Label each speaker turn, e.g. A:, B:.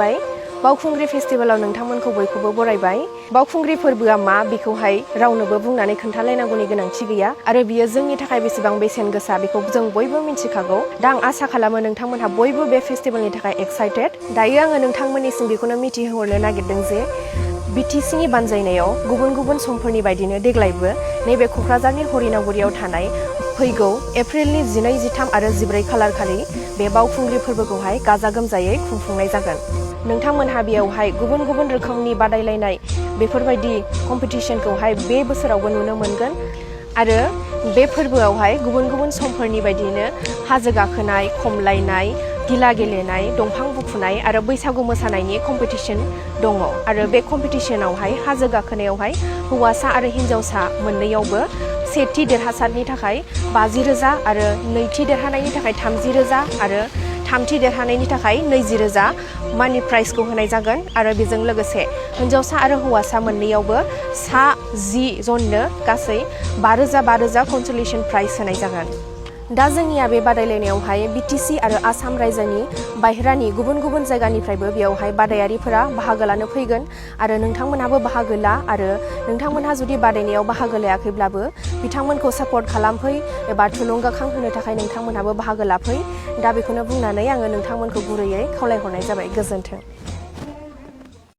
A: जाबाय बावखुंग्रि फेस्टिभेलाव नोंथांमोनखौ बयखौबो बरायबाय। बावखुंग्रि फोरबोआ मा बेखौहाय रावनोबो बुंनानै खोन्थालायनांगौनि गोनांथि गैया आरो बियो जोंनि थाखाय बेसेबां बेसेन गोसा बेखौ जों बयबो मिन्थिखागौ। दा आं आसा खालामो नोंथांमोनहा बयबो बे फेस्टिभेलनि थाखाय एक्साइटेड। दायो आङो नोंथांमोननिसिम बेखौनो मिथिहोहरनो नागिरदों जे बिटिसिनि बानजायनायाव गुबुन गुबुन समफोरनि बायदिनो देग्लायबो नैबे क'क्राझारनि हरिनागुरियाव थानाय फैगौ एप्रिलनि 12, 13 आरो 14 खालार खालि बे बावखुंग्रि फोरबोखौहाय गाजा गोमजायै खुंफुंनाय जागोन। नोंथांमोनहा बेयावहाय गुबुन गुबुन रोखोमनि बादायलायनाय बेफोरबायदि कम्पिटिशनखौहाय बे बोसोरावबो नुनो मोनगोन आरो बे फोरबोआवहाय गुबुन गुबुन समफोरनि बायदिनो हाजो गाखोनाय, खमलायनाय, गिला गेलेनाय, दंफां बुखुनाय आरो बैसागु मोसानायनि कम्पिटिशन दङ आरो बे कम्पिटिशनावहाय हाजो गाखोनायावहाय हौवासा आरो हिन्जावसा मोननैयावबो सेथि देरहासारनि थाखाय 50,000 आरो नैथि देरहानायनि थाखाय 30,000 आरो थामथि देरहानायनि थाखाय 20,000 मानि प्राइजखौ होनाय जागोन आरो बेजों लोगोसे हिन्जावसा आरो हौवासा मोननैयावबो सा 10 जननो गासै 5,000 कनसलेशन प्राइज होनाय जागोन। दा जोंनिया बे बादायलायनायावहाय बिटिसि आरो आसाम रायजोनि बाहेरानि गुबुन गुबुन जायगानिफ्रायबो बेयावहाय बादायारिफोरा बाहागो लानो फैगोन आरो नोंथांमोनहाबो बाहागो ला आरो नोंथांमोनहा जुदि बादायनायाव बाहागो लायाखैब्लाबो बिथांमोनखौ सापर्ट खालामफै एबा थुलुंगाखां होनो थाखाय नोंथांमोनहाबो बाहागो लाफै। दा बेखौनो बुंनानै आङो नोंथांमोनखौ गुरैयै खावलायहरनाय जाबाय। गोजोन्थों।